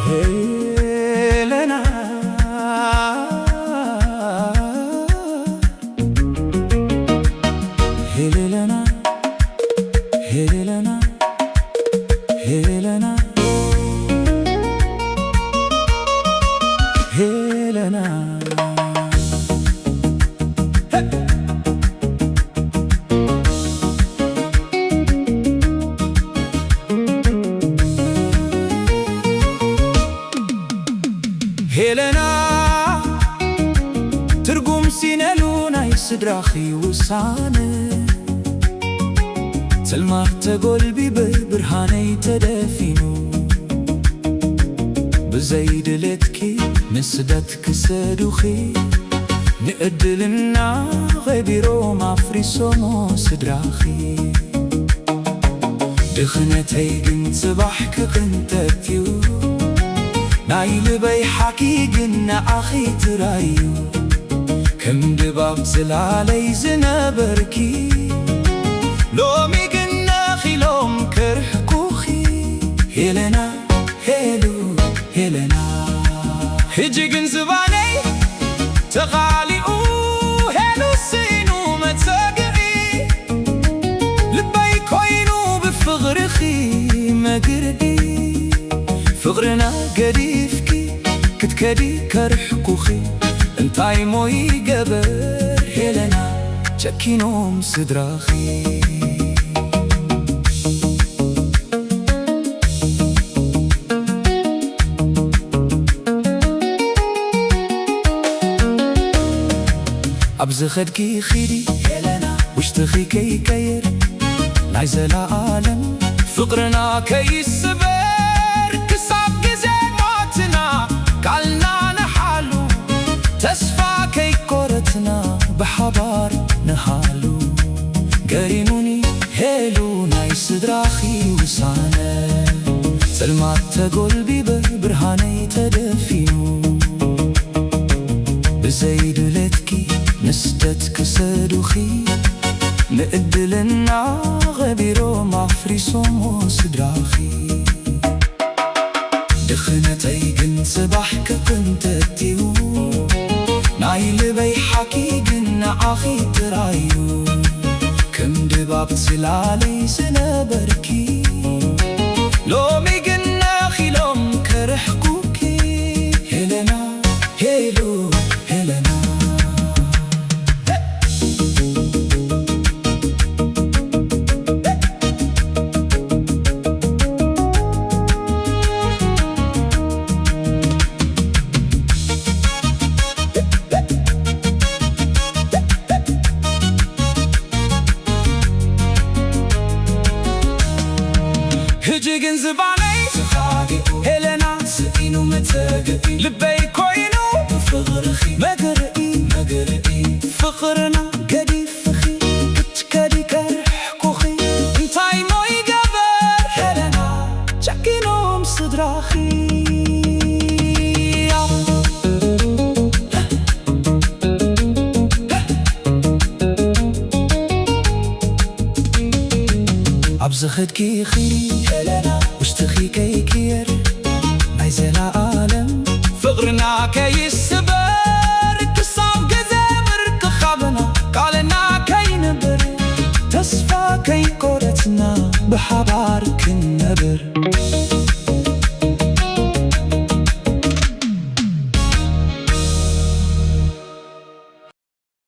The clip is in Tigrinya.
ሄለና፣ ሄለና፣ ሄለና፣ ሄለና፣ ሄለና። ሄለና፣ ትርጉም ሲነሉ ናይ ስድራኺ ውሳነ። ጸልማት ተጎልቢበ ብርሃነይ ተደፊኑ፣ ብዘይ ድሌትኪ ንስደት ክሰዱኺ፣ ንዕድልና ቐቢሮም ኣፍሪሶሞ ስድራኺ። ድኽነተይ ግን ጽባሕ ክቕንጠጥ'ዩ፣ ናይ ልበይ ሓቂ ግን ንዓኺ ጥራይ'ዩ። ከም ድባብ ጽላለይ ዝነበርኪ፣ ሎሚ ግን ነኺሎም ከርሕቁኺ። ሄለና፣ ሄሉ፣ ሄለና፣ ሕጂ ግን ዝባነይ ተቓሊኡ፣ ሄሉ ስኢኑ መጸግዒ። ልበይ ኮይኑ ብፍቕርኺ መግርዒ። ፍቕርና ገዲፍኪ ክትከዲ ከርሕቁኺ፣ እንታይ ሞ ይገበር ሄለና፣ ጨኪኖም ስድራኺ። ኣብ ዝኸድኪ ኺዲ ሄለና፣ ውሽጥኺ ከይቀየር ናይ ዘለኣለም። ፍቕርና ከይስበር ክሳብ ግዜ ሞትና፣ ቃልና ንሓሉ ተስፋ ከይቆረጽና፣ ብሓባር ንሃሉ። ገሪሙኒ ሄሉ ናይ ስድራኺ ውሳነ፣ ጸልማት ተጎልቢበ ብርሃነይ ተደፊኑ። ብዘይ ድሌትኪ ንስደት ክሰዱኺ፣ ንዕድልና ቐቢሮም ኣፍሪሶሞ ስድራኺ። ድኽነተይ ግን ጽባሕ ክቕንጠጥ'ዩ፣ ናይ ልበይ ሓቂ ግን ንዓኺ ጥራይ'ዩ። ከም ድባብ ጽላለይ ዝነበርኪ፣ ሎሚ ግን ነኺሎም ከርሕቁኪ። ሄለና፣ ሄሉ፣ ሄለና። ሕጂ ግን ዝባነይ ሄለና፣ ስኢኑ መጸግዒ። ልበይ ኮይኑ ብፍቕርኺ መግርዒ፣ መግርዒ። ፍቕርና ገዲፍኺ ክትከዲ ከርሕቁኺ፣ እንታይ ሞ ይገበር ሄለና፣ ጨኪኖም ስድራኺ። ኣብ ዝኸድኪ ኺዲ ሄለና፣ ውሽጥኺ ከይቅየር ናይ ዘለኣለም። ፍቕርና ከይስበር ክሳብ ግዜ ምርኽኻብና፣ ቃልና ከይንብር ተስፋ ከይቆረጽና፣ ብሓባር